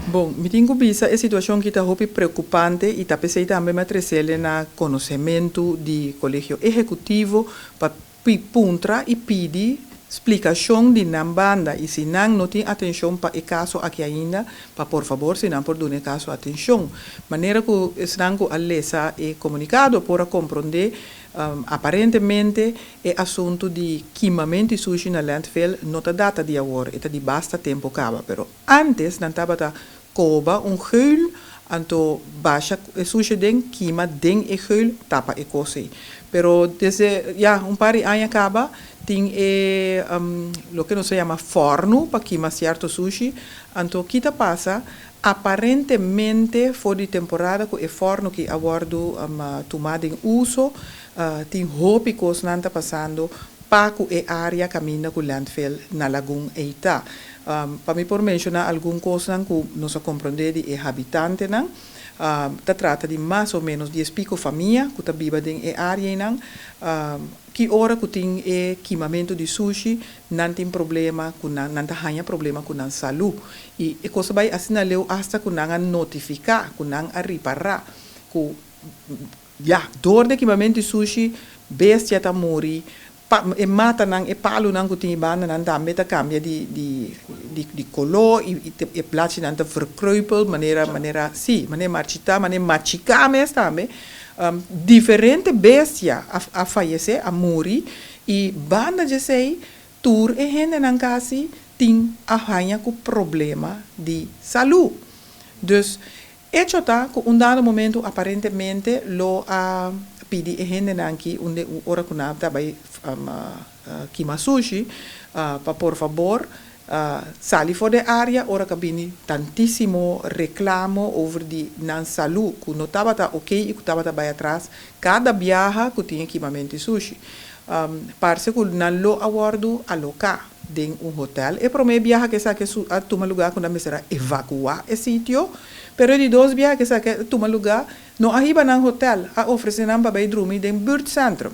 Bon, mi tin ku bisa e situashon ku ta hopi preokupante i ta p'esei tambe mi a tres'é na konosementu di Kolegio Ehekutivo pa puntra i pidi splikashon di nan banda i si nan no tin atenshon pa e kaso aki ainda, pa por fabor si nan por duna e kaso atenshon. Manera ku esnan ku a lesa e komunikado por a komprondé, aparentemente e asuntu di kimamentu di sushi na landfill no ta data di awor, e ta di basta tempu kaba, pero antes nan tabata koba un geul, anto basha e sushi den, kima den e geul, tapa e kos ei. Pero desde ya un par di aña kaba tin e loke nos ta yama fòrnu pa kima sierto sushi. Anto ki ta pasa? Aparentemente for di temporada ku e fòrnu ki a wòrdu tumá den uso, tin hopi kosnan ta pasando pa ku e área kaminda ku landfill na Lagun ei ta. Pa mi por menshoná algun kosnan ku nos a komprondé di e habitantenan, ta trata di mas o ménos dies piko famia ku ta biba den e área einan. Ki ora ku tin e kimamentu di sushi, nan tin problema ku nan, nan ta haña problema ku nan salú. I e kos a bai asina leu asta ku nan a notifiká, ku nan a ripará ku ya, dor di e kimamentu di sushi, bestia ta muri, pa e matanan, e palunan ku tin e bandanan tambe ta kambia di di di di koló i e blachinan ta verkreupel, manera manera sí, manera marchitá, manera machiká mes tambe. Diferente bestia a a fayesé, a muri i banda djesei tur e hendenan kasi tin a haña ku problema di salú. Dus Echo ta ku un dado momentu aparentemente lo a pidi e hendenan ki un den un ora ku nan ta bai kima sushi pa por fabor sali for di e área ora ku a bini tantísimo reklamo over di nan salú ku no tabata oke i ku tabata bai atras kada biaha ku tin e kimamentu di sushi. Parse ku nan lo a wòrdu aloká den un hotèl. E promé biaha ku esaki a tuma lugá ku nan mester a evakuá e sitio, pero e di dos biaha ku esaki a tuma lugá, no a hiba nan hotèl, a ofresé nan pa bai drumi den buurtcentrum.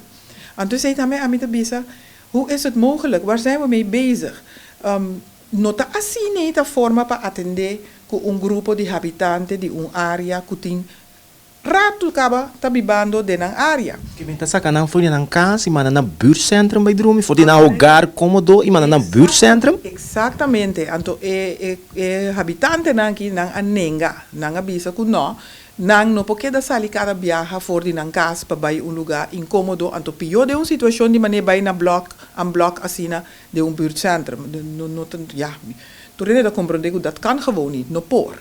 Anto esei tambe ami ta bisa, hoe is het mogelijk? Waar zijn we mee bezig? No ta asina ei ta forma pa atendé ku un grupo di habitante di un área ku tin Ratu kaba ta bibando den nan área. Kiben ta saka nan for di nan kas i manda nan buurtcentrum bai drumi, for di nan hogar kómodo i manda nan buurtcentrum? Eksaktamente. Anto e e habitantenan aki nan a nenga. Nan a bisa ku nò, nan no por keda sali kada biaha for di nan kas pa bai un lugá inkómodo, anto pió den un situashon di manera bai na blòk an blòk asina den un buurtcentrum. No, no ta, ya, tur hende ta komprondé ku dat kan gewoon niet, no por.